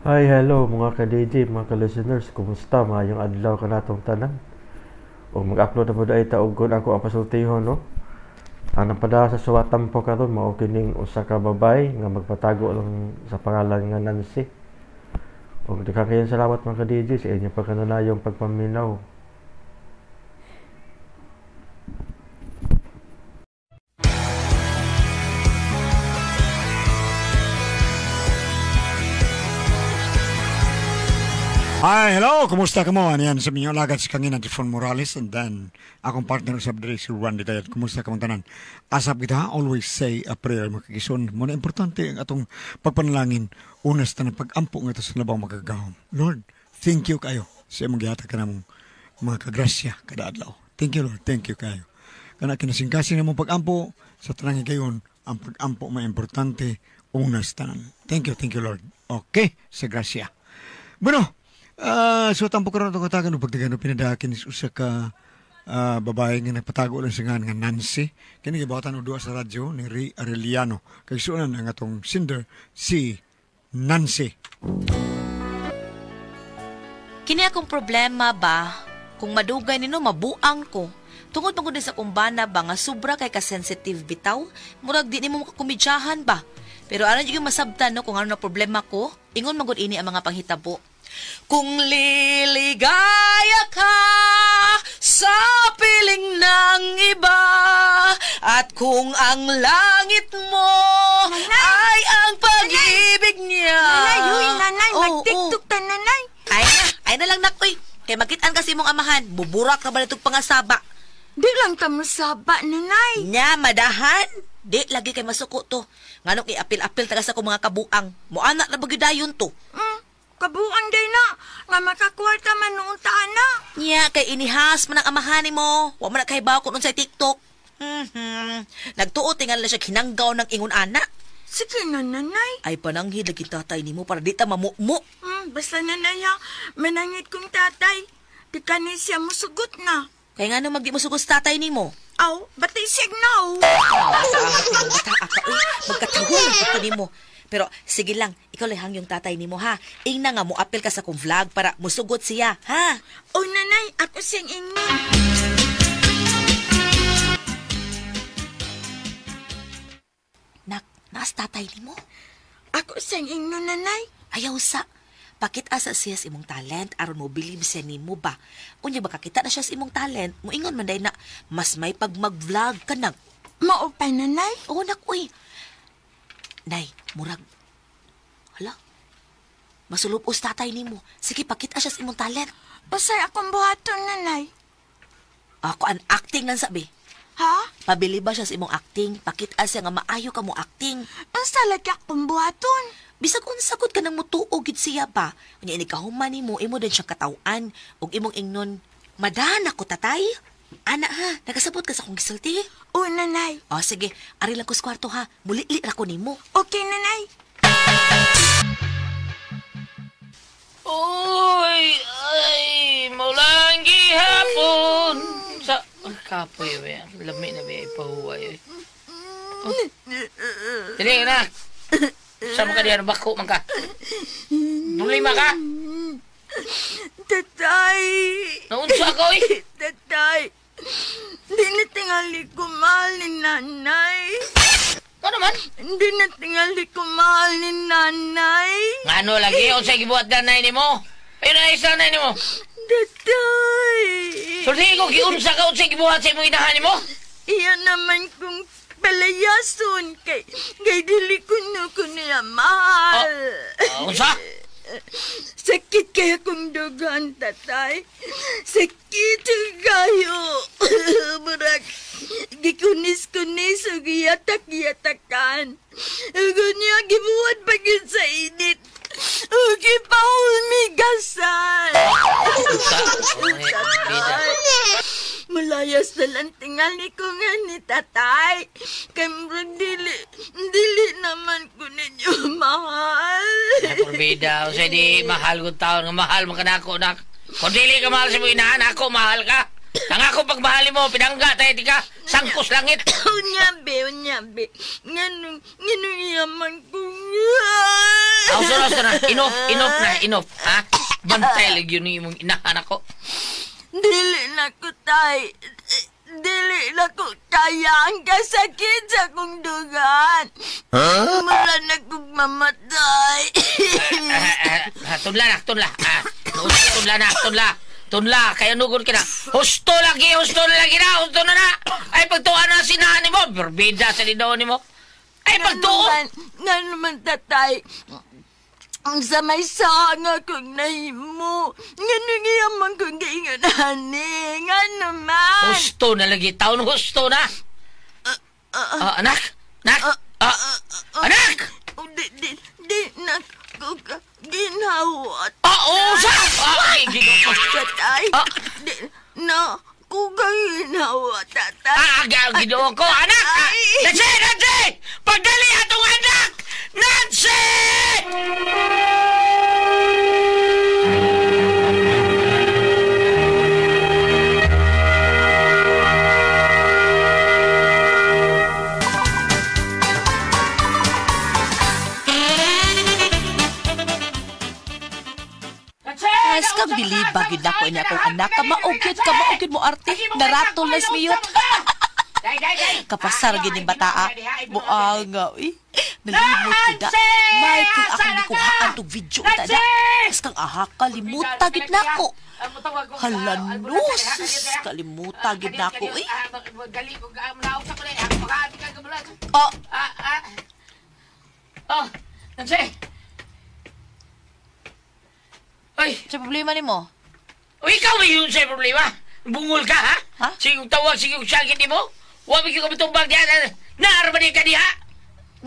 Hi, hello mga ka-DJ, mga ka-listeners. Kumusta? Maayong adlaw kanatong tanan. O mag-upload na po dahil taog ko ako ang pasultihon, no? Ang napadala sa suwatampo karon mao kining usa ka babay nga magpatago lang sa pangalan nga Nancy. Og daghan kayong salamat mga ka-DJ sa inyong pagkanunayong pagpaminaw. Hi, hello! Kumusta ka mo? Ano yan sa minyong alagad si Kangina Tifon Morales and then akong partner sa diri si Randy Dayat. Kumusta ka mong tanan? Asap kita, always say a prayer makakison. Muna importante ang atong pagpanalangin. Una sa tanang pag-ampo nga ito sa labang makagagahom. Lord, thank you kayo sa imong gihatag ka namong mga kagrasya kada adlaw. Thank you, Lord. Thank you kayo. Kana kinasingkasing namong pag-ampo sa tanang higayon, ang pag-ampo may importante una sa tanan. Thank you, Lord. Okay, sa grasya. Bueno, so tampo karon itong katagan o pagdagan o pinadakin is usa ka babae nga nagpatago lang sa ngan nga Nancy. Kini gibawatan og duha sa radyo ni Ray Arellano. Kay suonan ang atong sender si Nancy. Kini akong problema ba kung madugay nino mabuang ko. Tungod man gud sa kumbana ba nga sobra kay ka-sensitive bitaw, murag di nimo makakomedyahan ba. Pero aron jud masabtan no kung ano na problema ko, ingon man gud ini ang mga panghitabo. Kung liligaya ka sa piling ng iba, at kung ang langit mo Nanay! ay ang pag-ibig niya. Nanay, uy, nanay, Oo, mag-tiktok ta, nanay. Ay na, ay na lang nakoy. Kay makitaan kasi mong amahan, buburak na ba nitong pangasaba? Di lang ta masaba, nanay. Nya, madahan. Di lagi kay masuko to. Nganong iapil-apil taga sa kong mga kabuang. Muana na bagyudayon to. Kabuang day na, nga makakwarta man noon ta, ana. Nya, kay inihas man ang amahan mo. Wa man na kahibaw kung unsay TikTok. Nagtuo, tingal na siya kinanggaw ng ingon ana. Sige na, nanay. Ay, pananghid lagi tatay nimo para di ta mamukmo. Basta nanay ha, manangit kong tatay. Di ka ni siya musugot na. Kaya nga nung magdi musugot sa tatay nimo. Aw, batay siya now. Bata ka, uy. Magkatawon ang pagka nimo. Pero sige lang, ikaw lehang yung tatay nimo ha. Ingna nga mo-apil ka sa kong vlog para musugot siya, ha? O nanay, ako siyang ingnon. Nak, naas tatay nimo? Ako siyang ingnon, nanay. Ayaw sa. Pakita sa siya sa imong talent aron mo bilib siya nimo ba. Unya makakita na siya sa imong talent, moingon man day na mas may pag mag-vlog ka nag. Mao pa, nanay? Oo, nak, uy. Nay, murag. Hala. Masulupos tatay nimo. Sige, pakita siya sa imong talent. Usay akong buhaton, nanay. Ako ang acting lang sabi. Ha? Pabili ba siya sa imong acting? Pakita siya nga maayo ka mo acting. Unsa lagi akong buhaton? Bisag unsa gud ka nang mutuo gid siya ba? Unya ini kahuman nimo, imo din siyang kataw-an ug imong ingnon, "Madan ako tatay." Ana ha, nagasabot ka sa akong gisulti? Oo, nanay. O sige, ari lang ko sa kwarto ha. Mulili ra ko nimo. Okay, nanay. Uy, ay, mulang gihapon. Sa, kapoy, we. Lami na, we. Ipahuway, we. Oh. Dili na. Sa mga diyan, bako man ka. Problema ka? Tatay. Naunsa ka, uy? Tatay. Di na tingali ko mahal ni nanay. Ano man? Di na tingali ko mahal ni nanay. Ngano lagi? Unsa gibuhat nanay nimo? Ayun na isa nanay nimo. Tatay. Sulti ko, giunsa ka, unsa gibuhat sa imong inahan nimo? Iya naman kong palayason kay dili ko na ko niya mahal. Unsa? Sakit kaya kong dugan, tatay. Sakit kayo. Murag, gikunis-kunis o giyatak-yatakan. Gunya, gibuhat pa yun sa init. O gipahumigasan. Tatay, malayas na lang tingali ko nga ni tatay. Kay murag dili naman ko ninyo mahal. Kurbida, o di mahal ko taon nga mahal man ka na ako, nak. Kung dili ka mahal sa mong inahan, ako mahal ka. Ang ako pagmahali mo, pinangga tayo tika, sangkos langit. Unya be, unya be. Nganong yaman ko. Aw, sura. Enough na, enough. Ha? Bantay lagi yun yung imong inahan ako. Dili na ko, tay. Dili na ko kaya ang kasakit sa akong dugan. Huh? Mura na kong mamatay. Tunla na, tunla. Tunla na, tunla. Tunla, kaya nugod ka na. Husto lagi, husto na lagi na, husto na na. Ay, pagtuan na sinahan ni mo. Berbida sa dinoon ni mo. Ay, pagtuon. Nga naman, tatay. Ang sa may saan akong nahimo. Nga nangyayamang kong gainganani. Nga naman. Husto na lagi, taon husto na. Anak? Anak? Anak! Di na ko ginhawa. Usa! Ay, ginoo. Tatay, di na ko ginhawa, tatay. Ginoo ko, anak! Nancy! Nancy! Pagdali atong anak! Nancy! Guys, kang bilib bagid na ko ini akong anak. Kamaugid mo arte. Naratol na smiyot. Kapasar gid ning bataa. Buanga, uy. Nalimot ko da. Michael, akong nikuhaan tong video ta da. Mas kang aha, kalimuta gid na ko. Hala no, sus, kalimuta gid na ko, uy. Oh. Oh, Nancy. Oy, sa problema nimo? O ikaw may yun sa problema. Bungol ka, ha? Ha? Sige tawag, sige sakit nimo. Wa mi ko tumbang diha. Naarman ni ka diha.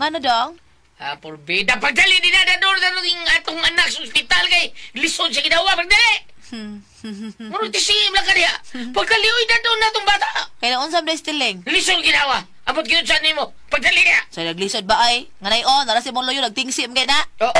Ngano dong? Ha, porbida. Pagdali din na doon na atong anak sa ospital kay lisod sa ginawa. Pagdali. Muro tisim lang ka diha. Pagdali oy na doon na atong bata. Kaya unsa man stiling? Lisod ginawa. Abot gyud sa nimo. Pagdali niya. Sa naglisod ba ay? Nganay on, nara si mong loyo nagtingsim kay na. Oh.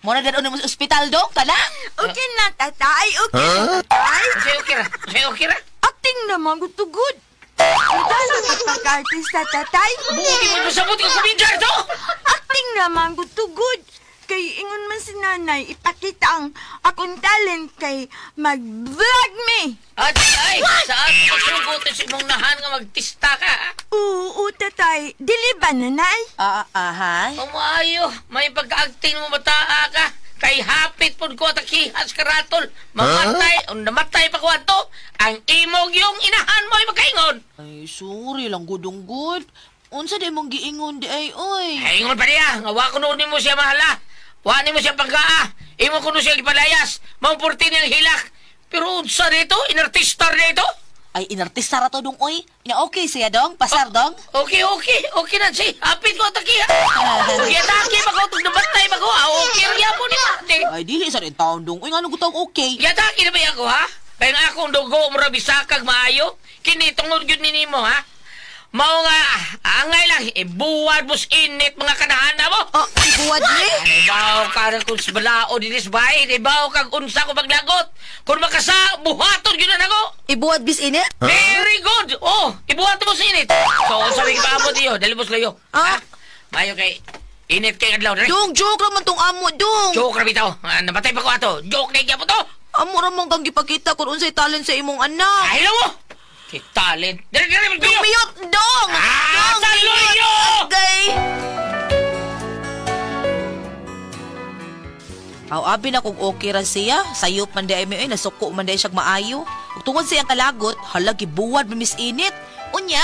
Muna dadon mo sa ospital dong, kana? Okay na, tatay. Okay na, tatay. Okay ra. Okay ra. Acting naman ko tugod. Madalo pagka-artista, tatay. Buti mo pasabot ko kumindar to. Acting naman ko tugod. Kay ingon man si nanay, ipakita ang akong talent kay mag-vlog me. At ay, saan ko sugot sa imong nahan nga magtista ka? Oo, tatay. Dili ba, nanay? Aha. Umayo, may pagka-acting mo bataa ka. Kay hapit po ko at akihas karatol. Mamatay, o namatay pa ko ato. Ang imog yung inahan mo ay makaingon. Ay, sorry lang, gudong good. Unsa di mong giingon di ay, oy. Ay, ingon pa niya. Nga wa kuno ni mo siya mahala. Wa ni mo siya pagkaa. Imo kuno siya gipalayas. Mampurti niyang hilak. Pero unsa dito? Inartistar dito? Ay, inartista ra to dong, oy. Nya okay siya dong? Pasar dong? Okay, okay. Okay na siya. Hapit ko ataki, ha? Okay, ataki. Bako, nabatay bako. Okay, rin po ni Mate. Ay, dili sa rin taon dong. Uy, nga nung gutong okay. Yataki na ba ako, ha? Kaya nga akong dugo, mura bisakag maayo. Kini, tungod yun nini mo, ha? Mao nga, angay lang, ibuwad mo sa init mga kanahana mo. Oh, ibuwad ni? Ibaw ka na kung balao dinis bahay, ibaw kag unsa ko maglagot. Kung makasa, buhaton yun na ako. Ibuwad bis init? Huh? Very good! Oh, ibuhat mo sa init. So, sabi ka pa diyo, dali mo sa layo. Ah? Mayo kay, init kay adlaw. Dali. Dong, joke raman tong amo, dong. Joke ra bitaw. Namatay pa ko ato. Joke na ikya po to. Amo ramang kang gipakita kung unsay talent sa imong anak. Ay, mo! Talent. Dali, dali, magbiyo! Dumiyot, dong! Ah, dong, sa luyo! Okay! Aw, abi na kung okay ra siya. Sayop man di ay may, nasuko man di ay siyang maayo. Ug tungod siyang kalagot, hala, gibuwad ba mis init. Unya,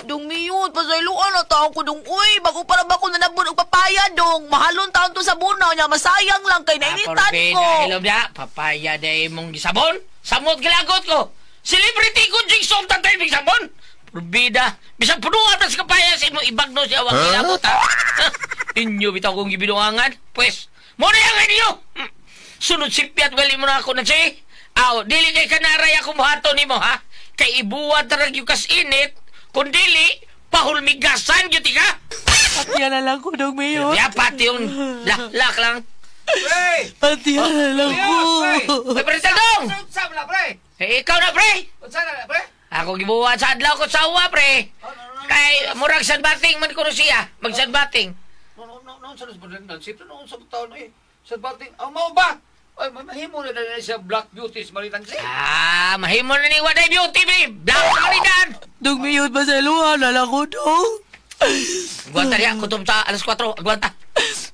dong miyot, pasayloan na taong ko dong, uy, bago para ba ko nanabon og papaya, dong. Mahalon taon to sa bunaw niya, masayang lang kay nainitan ko. Hello na, papaya day mong gisabon. Samot gilagot ko. Celebrity ko, Jigsaw, tatay, big sabon. Purbida. Bisag punuan na sa kapaya sa imong ibagno siya, wag kilabot, ha? Inyo, bitaw kong gibinuangan. Pwes, muna yung inyo. Sunod sipyat, wali mo na ako na siya. Aw, dili kay kanaray ako muhato nimo, ha? Kay ibuwad na yung kas init, kung dili, pahulmigasan, yun ka. Patiya na lang ko, dong mayo. Ya, pati yung laklak lang. Pre! Patihan na lang ko. Uy, pre, Saldong! Unsa na, pre? Eh, ikaw na, pre! Unsa na, pre? Ako gibuhat sa adlaw ko sa uwa, pre. Kay murag sunbathing man kuno siya. Mag-sunbathing. No, no, no, sa Nancy, no, sa taon eh. Sunbathing. Ang mao ba? Ay, mahimo na dali siya Black Beauty sa Maritan si. Ah, mahimo na ni Waday Beauty, pre. Black Maritan. Dugmiyot pa sa iluha na lang ko, dong. Agwanta niya, kutob sa alas 4. Agwanta.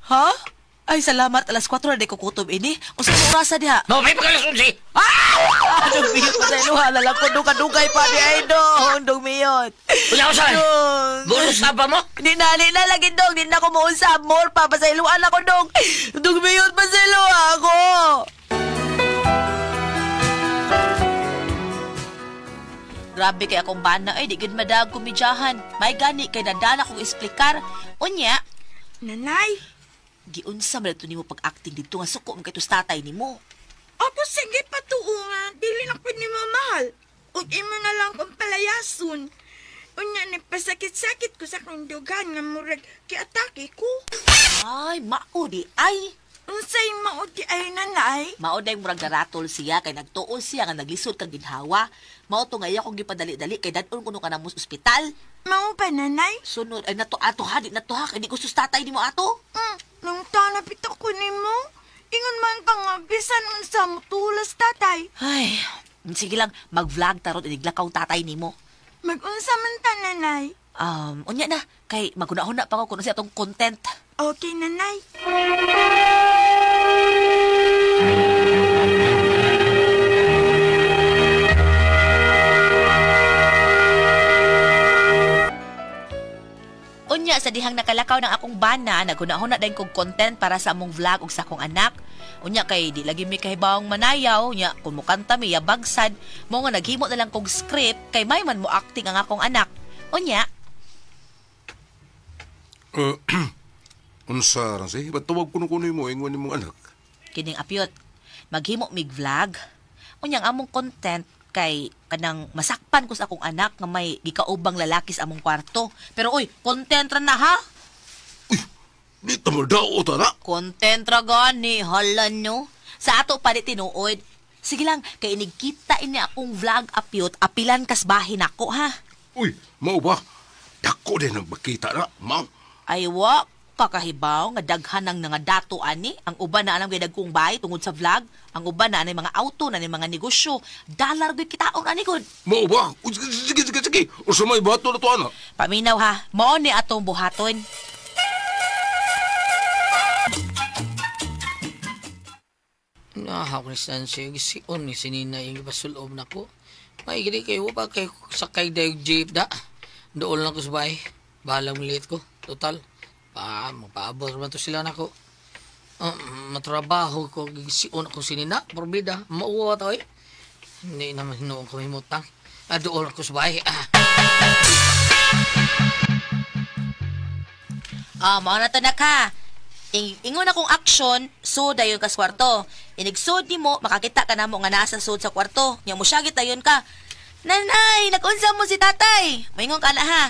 Ha? Ay, salamat. Alas 4 na di ko kutob ini. Unsa sa orasa diha? No, may pagkalas 11. Ah! Dugmiyot pa sa iluha na lang ko. Dugay-dugay pa di ay, dong. Dugmiyot. Unya ko saan? Dong. Bonus na pa mo? Di na lagi, dong. Di na ko muusab. More pa pa sa iluha na ko, dong. Dugmiyot pa sa iluha ako. Grabe kay akong bana ay di gid madag komedyahan. May gani kay nadala kong esplikar. Unya, Nanay, giunsa man ito nimo pag-acting dito nga suko man kay tos tatay nimo. ako sige patuungan, dili na ko nimo mahal. Ug imo na lang kong palayason. Unya ni pasakit-sakit ko sa akong dugan nga murag giatake ko. Ay, mao di ay. Unsay mao di ay nanay? Mao day murag naratol siya kay nagtuon siya nga naglisod kag ginhawa. Mao to nga iya kong gipadali-dali kay dad-on kuno ka namo sa ospital. Mao ba nanay? Sunod ay nato ato ha di nato ha kay di gusto sa tatay nimo ato. Nung tanapit ako nimo, ingon man ka nga bisan unsa motulas tatay. Ay, sige lang mag-vlog taron iniglakaw tatay nimo. Mag-unsa man ta nanay? Unya na kay maghuna-huna pa ko kuno siya atong content. Okay nanay. Unya sa dihang nakalakaw ng akong bana, naghuna-huna din kog content para sa among vlog ug sa akong anak. Unya kay di lagi mi kahibawong manayaw, unya kung mukanta mi yabagsad, mo nga naghimo na lang kog script kay may man mo acting ang akong anak. Unya, Unsa ra si? Ba't tawag kuno-kuno mo ingon nimong anak? Kining apyot, maghimo mig vlog. Unya ang among content kay kanang masakpan ko sa akong anak nga may gikaubang lalaki sa among kwarto. Pero uy, content ra na ha. Uy, di ta madaot ana. Content ra gani, hala no. Sa ato pa di tinuod. Sige lang, kay inigkita ini akong vlog apyot, apilan kas bahin ako ha. Uy, mao ba? Dako din ang makita na, ma'am. Ay wa, kakahibaw nga daghan ang nga dato ani. Ang uban na anang gidagkong bahay tungod sa vlog. Ang uban na anay mga auto, na anay mga negosyo. Dalar gyud kitaon ani gud. Mao ba? Uy, sige, sige, sige. Usa may bato na to ana. Paminaw ha, mao ni atong buhaton. Nahaw ni Nancy, gision ni sinina yung ipasulob na ko. May gini kayo pa kay sakay dayog jeep da. Dool lang ko sa bahay. Bahalang liit ko. Total. Magpaabot man to sila nako. Matrabaho ko, gision ako sinina. Porbida, mauwa to eh. Hindi naman noon ko mimutang. Dool ko sa bahay. Mao na to na ka. Ingon akong action, sud dayon ka sa kwarto. Inigsud nimo, makakita ka namo nga nasa sud sa kwarto. Nya mo syagit dayon ka. Nanay, nagunsa mo si tatay. Moingon ka na ha.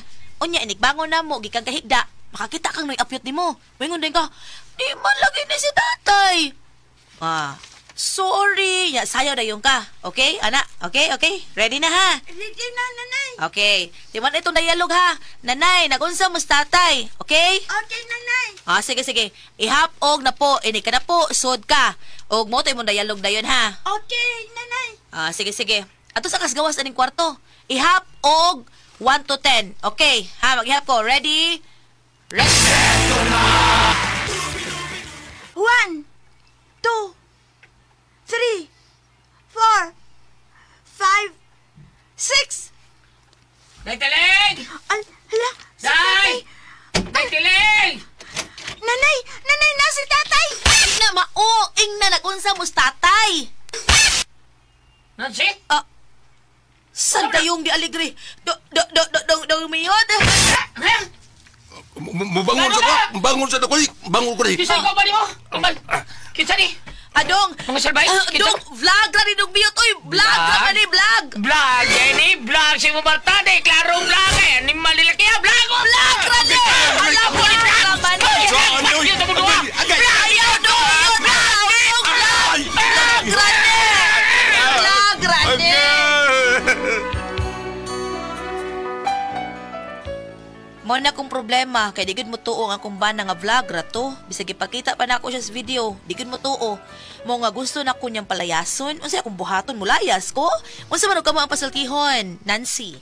Unya inigbangon namo gikan kahigda. Makakita kang noy apyot nimo. Moingon din ka. Di man lagi ni si tatay. Ah, sorry. Nya sayaw dayon ka. Okay, ana? Okay, okay. Ready na ha? Ready na nanay. Okay. Timan itong dialog ha. Nanay, nagunsa mo si tatay. Okay? Okay nanay. Ah, sige, sige. Ihap og na po, ini ka na po, sud ka. Og mo to imong dialog dayon ha. Okay nanay. Ah, sige, sige. Ato sa kasgawas aning kwarto. Ihap og 1 to 10. Okay, ha, maghihap ko. Ready? Ready? 1, 2, 3, 4, 5, 6. Day Tiling! Ay, hala, si Day! tatay. Day Tiling! Nanay, nanay na si tatay. Ing na mao, ing na nagunsa mo sa tatay. Nancy? Ah, san kayong di aligre? Do do do do do do miyod. Ha? Mubangon sa ka. Bangon sa ko. Bangon ko ni. Kinsa ko ba nimo? Ambal. Kinsa ni? Adong, Mga salbay? Kinsa? dong, vlog ra ni dong miyot oy, vlog ra ni vlog. Vlog, ini vlog si Mubarta, de klaro vlog eh. Ni malilaki ah, vlog. Oh. Vlog ra ni. Ala Vlog, vlog ra man. Vlog, Agay! Ayaw dong, Mao na akong problema kay di gud mo tuo ang akong bana nga vlog ra to. Bisag gipakita pa nako siya sa video, di gud mo tuo. Mo nga gusto na ko niyang palayason. Unsa akong buhaton, mulayas ko? Unsa man og kamo ang pasultihon, Nancy?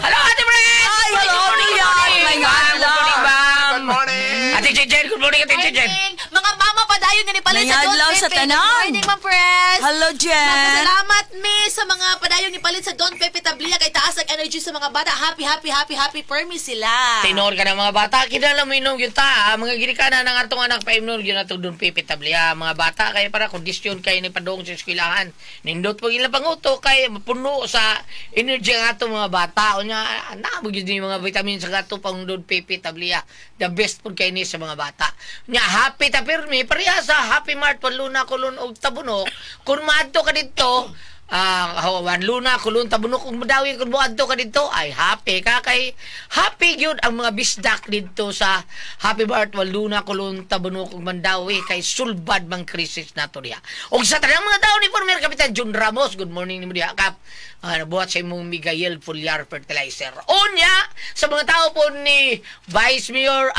Hello, Ate Bren! Ay, hello, Good morning, Rian. good morning. May Ma'am, adlaw. Good morning, ma'am. Good morning. Ate Jen, good morning, Ate Jen. Mga mama padayon nga ni palit May sa Don adlaw Pepe. sa tanan. Good morning, Ma'am Pres. Hello, Jen. Magpasalamat mi sa mga padayong ni palit sa Don Pepe Tablia kay taas ang energy sa mga bata. Happy, happy, happy, happy permi sila. Tinor ka ng mga bata, kinala mo inom yun ta. ah. Mga ginikanan ng atong anak pa inom yun atong Don Pepe Tablia. Mga bata, kaya para kondisyon kayo ni padong sa eskwelahan. Nindot pag ilang panguto, kay mapuno sa energy ang atong mga bata. O nga, naabog yun yung mga vitamin sa gato pang Don Pepe Tablia. The best po kayo ni sa mga bata. Nya, happy ta pirmi, pareha sa Happy Mart, Waluna, Kulon, og Tabunok. Kung maadto ka dito, Juan Luna, Kulon, Tabunok, kung madawi, kung muadto ka dito, ay happy ka kay happy gyud ang mga bisdak dito sa Happy Mart, Juan Luna, Kulon, Tabunok, ug Mandawi kay sulbad mang krisis nato diha. Og sa tanang mga tao ni former Kapitan Jun Ramos, good morning nimo diha kap. Nabuhat sa imong Miguel Fulyar Fertilizer. Unya, sa mga tao po ni Vice Mayor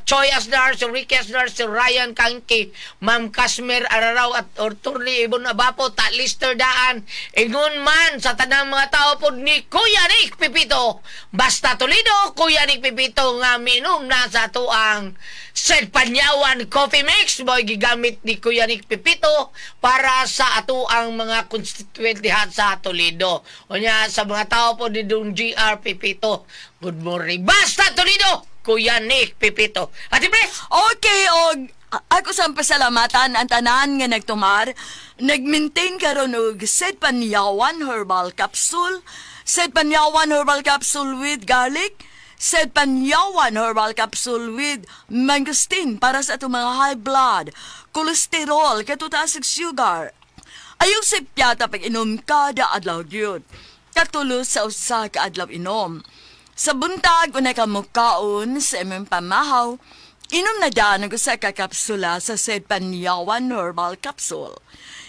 Choi Asnar, si Ricky Asnar, si Ryan Kangki, Ma'am Casmer Araraw at Orturli Ibon Abapo, Ta Lister Daan, ingon man sa tanang mga tao po ni Kuya Nick Pipito. Basta Toledo, Kuya Nick Pipito nga minom na sa tuang Sed Panyawan Coffee Mix mo'y gigamit ni Kuya Nick Pipito para sa ato ang mga constituent diha sa Toledo. Unya sa mga tao po ni Don GR Pipito, good morning. Basta Toledo, Kuya Nick Pipito. Ate Pres! Okay, og ako sa pasalamatan ang tanan nga nagtumar, nag-maintain karon og Sed Panyawan Herbal Capsule, Sed Panyawan Herbal Capsule with garlic, Sed Panyawan Herbal Capsule with mangosteen para sa atong mga high blood, cholesterol, katutaas ug sugar. Ayaw sa piyata pag inom kada adlaw gyud. Katulo sa usa ka adlaw inom. Sa buntag unay ka mukaon sa imong pamahaw, inom na daan ang usa ka kapsula sa Sed Panyawan Herbal Capsule.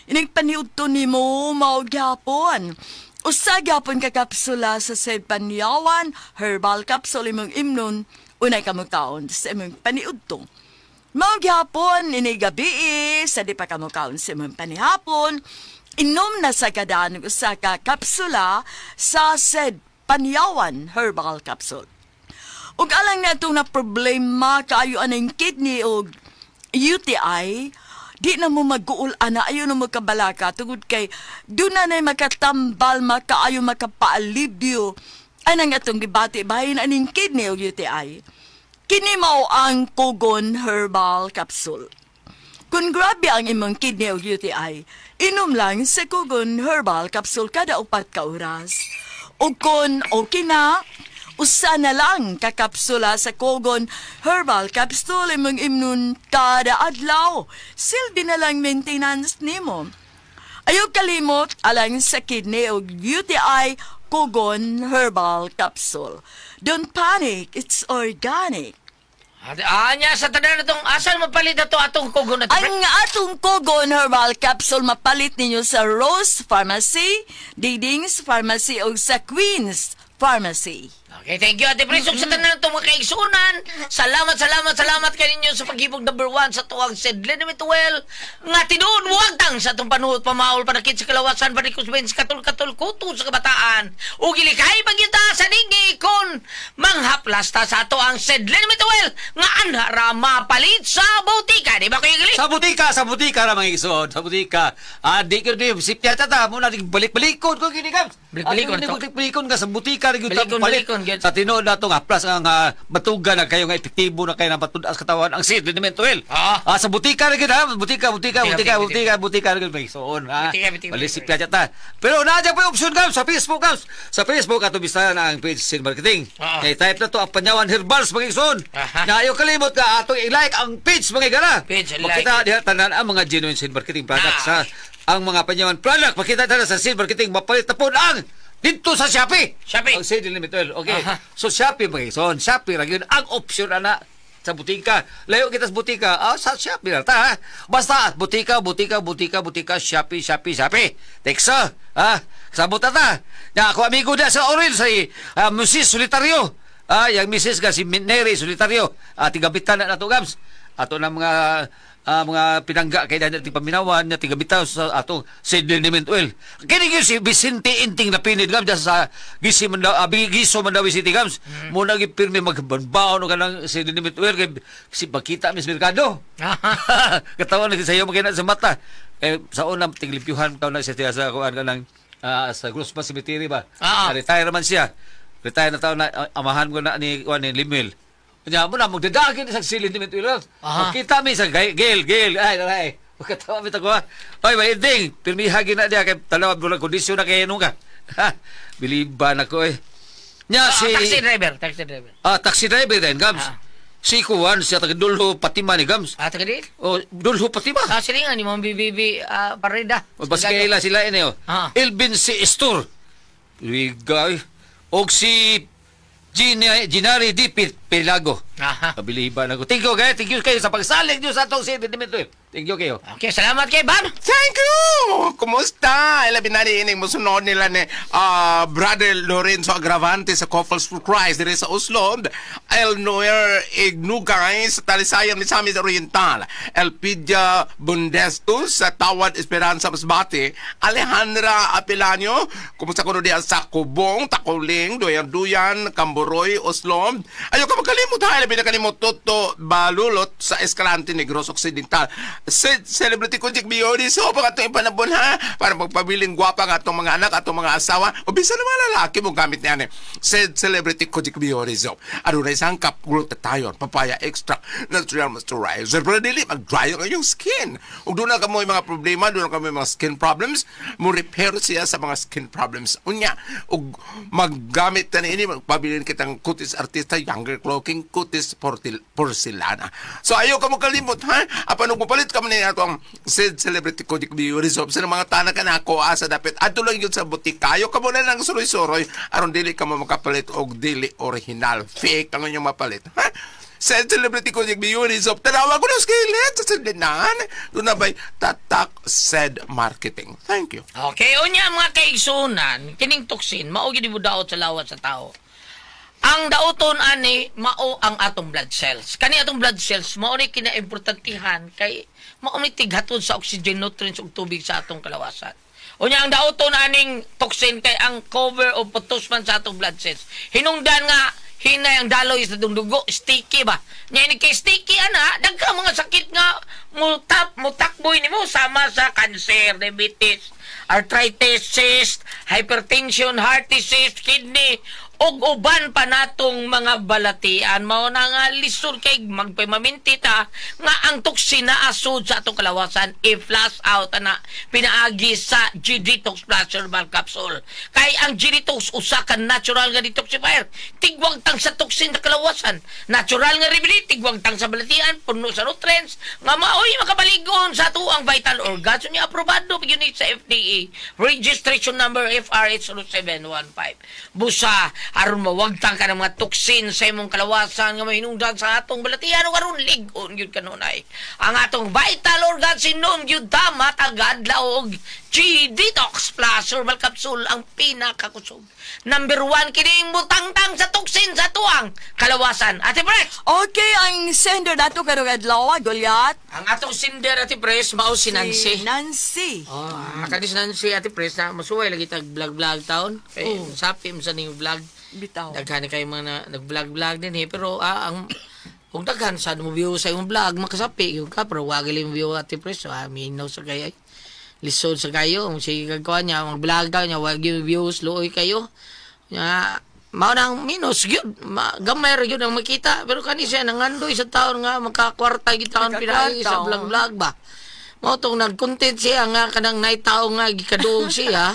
Inig paniudto nimo mao gyapon. Usa gyapon ka kapsula sa Sed Panyawan Herbal Capsule imong imnon unay ka mukaon sa imong paniudto. Mao gyapon ini gabi sa di pa ka mukaon sa imong panihapon, inom na sa kadaan og usa ka kapsula sa Sed Panyawan Herbal Capsule. Ug alang nato na problema kaayo aning kidney og UTI, di na mo mag-uul ana, ayo na mo kabalaka tungod kay doon na na'y makatambal, makaayo, makapaalibyo anang atong gibati bahin aning kidney og UTI. Kini mao ang Kogon Herbal Capsule. Kung grabe ang imong kidney o UTI, inom lang sa Kogon Herbal Capsule kada 4 ka oras. O kung okay na, usa na lang kakapsula sa Kogon Herbal Capsule imong imnon kada adlaw. Silbi na lang maintenance nimo. Ayaw kalimot alang sa kidney o UTI Kogon Herbal Capsule. Don't panic, it's organic. Anya, sa tanan na itong, asan mapalit na to atong Kogon na to? Ang atong Kogon Herbal Capsule mapalit ninyo sa Rose Pharmacy, Diding's Pharmacy o sa Queen's Pharmacy. Okay, thank you, Ate Pris. Ug sa tanan itong mga kaigsunan, salamat, salamat, salamat kaninyo sa paghibog number 1 sa tuwang Sedlin Mituel. Nga tinuon, wagtang sa itong panuhot, pamaol, panakit sa kalawasan, panikos bens, katul-katul, kuto sa kabataan. Ug ilikay pagyuta sa ningi kun manghaplasta sa ato ang Sedlin Mituel nga anhara mapalit sa butika. Di ba, Kuya Gili? Sa butika ra mga igsoon, sa butika. Di ko di sipya ta mo na balik-balikon ko gini ka. Balik-balikon to. Balik-balikon ka sa butika ra gyud ta Balikon, palit. balikon, gyud. Sa tinuod na to nga plus ang batugan na kayo nga epektibo na kayo na patud-as katawan ang Sid Linimento Oil. Sa butika ra gyud ha, butika, butika, Butika, butika, butika. butika, butika ra gyud mga igsoon ha. Butika, butika, Balik butika. sipya ta. Pero naa pa option ka sa Facebook ka. Sa Facebook ato bisayan ang page Sin Marketing. Kay type na to ang Panyawan Herbals mga igsoon. Aha. Na ayaw kalimot ka atong i-like ang page mga igala. Page, like. Makita diha tanan ang mga genuine Sin Marketing products Ah. ha. Ang mga Panyawan product makita tanan sa Sin Marketing mapalit na pod ang dito sa Shopee. Shopee. Ang Sin Limited. Okay. Aha. So Shopee mga igsoon, Shopee ra gyud ang option ana. Sa butika. Layo kita sa butika. Ah, sa Shopee na ta, ha? Basta butika, butika, butika, butika, Shopee, Shopee, Shopee. Teksa, ha? Sabot na ta. Na ako amigo na sa Oril sa Mrs. Solitario. Ah, yang Mrs. ka si Neri Solitario. Ah, tigabitan na nato gams. Ato na mga mga pinangga kay dahil nating paminawan nga tigabitaw sa atong sediment oil. Kini gyud si Vicente Inting Lapinid gams sa Gisi Manda, Giso Mandawi City gams. Mo na gipirmi magbanbaon og kanang sediment oil kay si makita mis merkado. Katawa na sa iyo makina sa mata. Eh, sa una tiglimpyuhan taw na siya sa kuan kanang sa Grossman Cemetery ba. Retire man siya. Retire na taon na amahan ko na ni kuan ni Limuel. Nya mo na magdadagin sa sediment oil. Makita mi sa Gail, Gail, ay ay. Katawa mi tago. Oy, mainding, pirmiha gina diya kay tanaw mo kondisyon na kay ka. Ha, biliban ako eh. Nya si Taxi driver, taxi driver. Ah, taxi driver din, Gams. Si Kuan, siya taga Dulho Patima ni Gams. Ah, taga din? Oh, Dulho Patima. Ah, sila nga ni Ma'am BBB Parida. O, basta kaila sila ini oh. Elvin si Estor. Ligay. Og si Ginari D. Pelago. Kabiliban ako. Thank you kayo. Thank you kayo sa pagsalig niyo sa atong si Dimitri. Thank you kayo. Okay, salamat kay Bam. Thank you! Kumusta? Ilabi na ni musunod nila ni Brother Lorenzo Agravante sa Couples for Christ dire sa Oslo. El Noer Ignugay sa Talisayan, Misamis Oriental. Elpidia Bundesto sa Tawad Esperanza Masbate. Alejandra Apelanio, kumusta kuno diya sa Kubong, Takuling, Duyan-Duyan, Kamburoy, Oslo. Ayaw ka magkalimot ha, ilabi na kanimo Toto Balulot sa Escalante, Negros Occidental. Celebrity ko Jack Biori so pag atong ipanabon ha para magpabiling gwapa ang atong mga anak, atong mga asawa o bisan mga lalaki mo gamit niyan eh. Said Celebrity ko Jack Biori so adunay sangkap glutathione, papaya extract, natural moisturizer pero dili mag-dry ang inyong skin. Ug doon na kamo mga problema, doon na kamo mga skin problems, mo repair siya sa mga skin problems. Unya ug maggamit ta niini magpabilin kitang kutis artista, younger cloaking kutis porcelana. So ayaw ka mo kalimot ha, apan ug mopalit ka man ni atong said Celebrity Kojic Beauty Soap sa mga tanak ka nako asa dapit adto lang yun sa butik kayo ka mo na lang suroy-suroy aron dili ka mo makapalit og dili original, fake ang inyong mapalit ha. Said Celebrity Kojic Beauty Soap, tanawa ko na skillet sa sindinan doon na bay tatak said marketing. Thank you. Okay, unya mga kaigsunan, kining toxin mao gid mo daot sa lawas sa tao. Ang dauton ani mao ang atong blood cells. Kani atong blood cells mao ni kinaimportantihan kay mao ni tighatod sa oxygen, nutrients ug tubig sa atong kalawasan. Unya ang dauton aning toxin kay ang cover o putos man sa atong blood cells. Hinungdan nga hinay ang daloy sa atong dugo, sticky ba? Nya ini kay sticky ana, daghan mga sakit nga mutakboy nimo sama sa cancer, diabetes, arthritis, cyst, hypertension, heart disease, kidney, ug uban pa natong mga balatian. Mao na nga lisod kay magpamaminti ta nga ang toxin na asud sa atong kalawasan i-flush out ana pinaagi sa G-Detox Plus Herbal Capsule. Kay ang G-Detox usa ka natural nga detoxifier, tigwang tang sa toxin sa kalawasan, natural nga remedy, tigwang tang sa balatian, puno sa nutrients nga maoy makabaligon sa atuang vital organs. Unya aprobado gyud ni sa FDA, registration number FRH 0715. Busa aron mawagtang ka ng mga toxin sa imong kalawasan nga mahinungdan sa atong balatian ug aron lig-on gyud kanunay ang atong vital organs, sinom gyud ta matag adlaw og G-Detox Plus Herbal Capsule, ang pinakakusog. Number 1 kining mutangtang sa toxin sa tuang kalawasan. Ate Pres! Okay, ang sender nato karong adlaw, Goliath. Ang atong sender, Ate Pres, mao si Nancy. Si Nancy. Oh, kani si Nancy, Ate Pres, na masuway lagi tag vlog-vlog taon. Kay sapi mo sa ning vlog. Bitaw. Daghan ni kayo mga nag-vlog-vlog din eh. Pero ang kung daghan sa mo view sa imong vlog, makasapi yun ka. Pero wag mo view, Ate Pres. So, minaw sa kay ay. Lisod sa kayo. Kung sige kagkuhan niya, mag-vlog ka niya, wag yung views, luoy kayo. Nga, mao nang minus, yun, gamay ra yun ang makita. Pero kani siya, nangandoy sa taon nga, makakwarta gyud taon pinaagi sa vlog-vlog ba. Mao tong nag-content siya nga, kanang naitaw nga, gikaduog siya.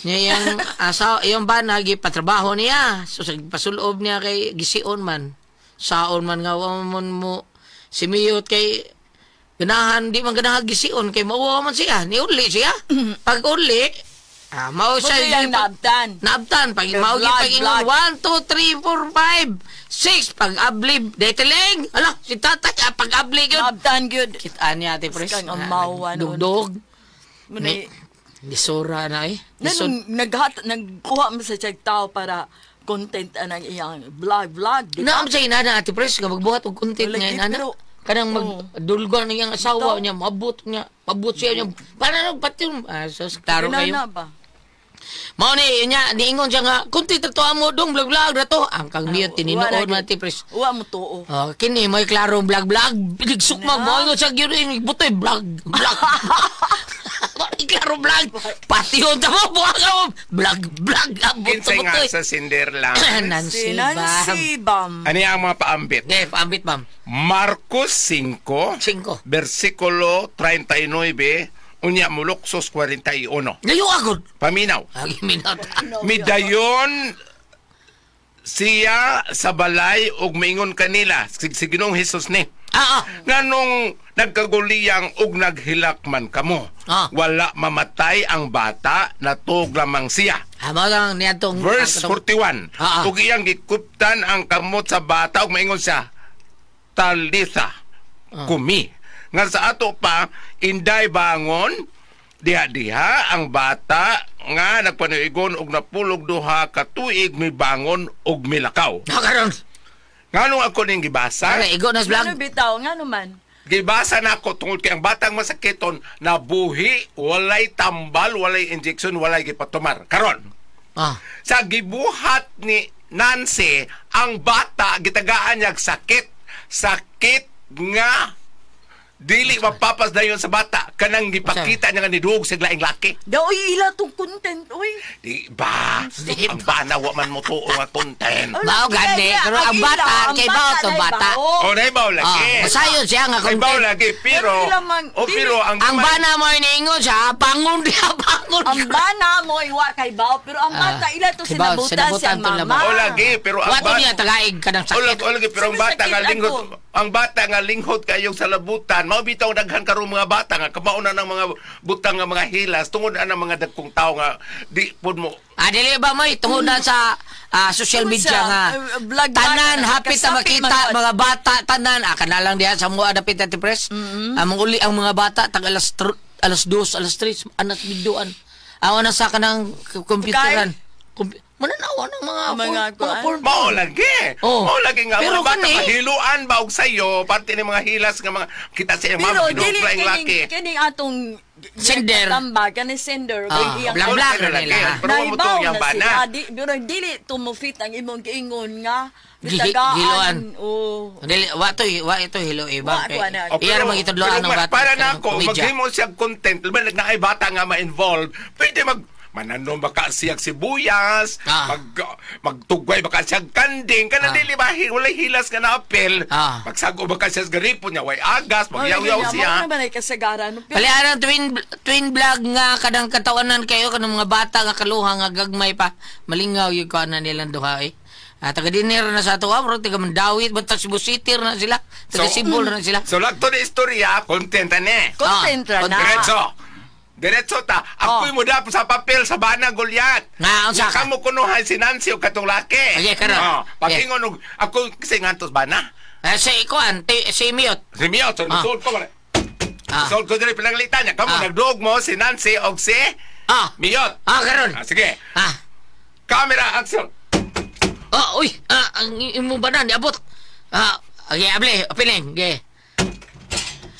Niya yung asawa, yung bana, gipatrabaho niya. So, sa pasulob niya kay gision man. Saon man nga, wa man mo simiyot kay ganahan, di man ganahan gision kay mauwa man siya. Ni uli siya. Pag uli, Ah, mao siya Mao yung naabtan. Naabtan pag mao Vlog, gyud pag vlog. 1 2 3 4 5 6 pag abli dayteleng. Ala si tatay pag abli gyud. Naabtan gyud. Kita niya ate pres. Kang amawan nun. Dugdog. Muna, Nisura na eh. Nisod. Nanong naghat nagkuha mo sa siyag tao para content anang iyang vlog vlog, di ba? Naam sa inana ate pres nga magbuhat og content Wala nga gyud, inana. pero- Kanang magdulgan niyang asawa Bitaw. niya, maabot niya, maabot siya niya. Paano pati yung sus, klaro kayo. Inana ba? Mao ni niya niingon siya nga content ra to amo dong vlog vlog ra to. Ang kang mute tinuod man ate pres. Wa mo tuo. Oh, kini may klarong vlog vlog bigsukmag mo ingon siya gyud ini butoy vlog vlog. May klaro vlog. Pati yun tamo buha ka mo. Vlog vlog abot Kinsay nga butoy. sa Cinderella. Nancy, Si bam. Nancy Bam. Ano ang mga paambit? Okay, paambit ma'am. Marcos 5, 5. versikulo 39, unya muluksos 41. Layo agad. Paminaw. Agi minata. Midayon siya sa balay ug miingon kanila si Ginoong Hesus ni. Ah, ah. Nganong nagkaguliyang ug naghilak man kamo. Ah. Wala mamatay ang bata, natug lamang siya. Ah, mao lang niadtong Verse 41. Ah, ah. Ug iyang gikuptan ang kamot sa bata ug maingon siya, Talitha kumi. Nga sa ato pa inday bangon diha-diha ang bata nga nagpanuigon og napulog duha ka tuig mibangon og milakaw. Ah, karon. Nganong ako ning gibasa? Ara igo na sa vlog. Ano bitaw nga naman? Gibasa na ako tungod kay ang batang masakiton nabuhi, walay tambal, walay injection, walay gipatumar. Karon, Ah. sa gibuhat ni Nancy, ang bata gitagaan niya og sakit. Sakit nga dili mapapasdayon sa bata kanang gipakita niya nga niduog sa laing laki. Daw oy ila tong content oy. Di ba? Ang bana wa man mo tuo nga content. Mao gani, pero ang bata kay bao to bata. O naibaw lagi. Ah, masayon siya nga Naibaw content. lagi pero Pero ila man- o pero ang Ang bana mo iniingon siya, bangon diha bangon. Ang bana mo iwa kay bao pero ang bata ila to Kay bao, sinabutan siya sinabutan to mama. lamang. O lagi pero ang Wa to bata niya tagaig ka ng O sakit. lagi, o lagi, pero ang bata nga Sakit linghod, ako. ang bata nga linghod kayong sa labutan, mao bitaw daghan karon mga bata nga kamauna ng mga butang nga mga hilas tungod ana mga dagkong tawo nga di pud mo Ah, dili ba moy tungod na sa social Tungod media sa, nga vlog tanan vlog, hapit na kasapi makita man gud. mga bata tanan kana lang diha sa mua dapit ati press. Among uli ang mga bata tag alas 2, alas 3 anas biduan. Awa na sa kanang computeran. Mananawa ng mga Mga mga kuan. porn. Mao lagi. Oh. Mao lagi nga Pero mga bata kani- mahiluan ba og sayo parte ni mga hilas nga mga kita sa iyang Pero mama dili ginuog laing laki. kining kining atong Sender. Tamba kani sender Ah, kay iyang blang blang Pero na nila. lagi, Pero wa mo Naibaw tuo yang na bana. sila, di, pero dili tumufit ang imong giingon nga Giloan. Oh. Dili wa to wa ito hilo iba. Wa, wa na. O, Iya ra magitudloan pero ang bata. Para sa na ako, komedya. maghimo siya content, balik na ay bata nga ma-involve, pwede mag mananom baka siyag sibuyas, Ah. magtugway baka siyag kanding, kana dili ba walay hilas nga naapil, magsago baka siya sa garipon niya, way agas, magyaw-yaw siya. Mao na ba kasagaran? Pero Paliaran twin vlog nga kadang katawanan kayo kanang mga bata nga kaluha nga gagmay pa malingaw yung kuan na nilang duha eh. Taga dinner na sa ato bro, taga Mandawit, basta Cebu City na sila, taga Cebu na sila. So, lagto na istorya, content na eh. content ra na. Diretso. Diretso ta. Ako'y mo dapat sa papel sa bana Goliath. Nga, unsa ka? Kamo kunuhay si Nancy o katong laki. Okay, karon. Oh, pagingon og ako kasi ngantos bana. Si kuan, si Miot. Si Mio, so ah. ko man. Ah. Sulod ko diri pinanglitan niya. Kamo nagduog mo si Nancy og si Miot. Ah, karon. Ah, sige. Ah. Camera action. Oh, uy, ang imong bana niabot. Ah, okay, able, opening, okay.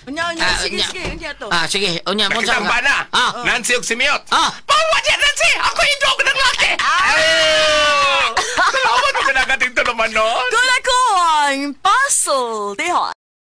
Unya, unya, sige, sige, unya to. Ah, sige, unya mo Nakita ang bana. Ah. Nancy og si Miot. Ah. Pawa niya, Nancy! Ako indog ng laki! Ay! Salamat mo kinagating to naman nun. Kula ko ang puzzle. Diha.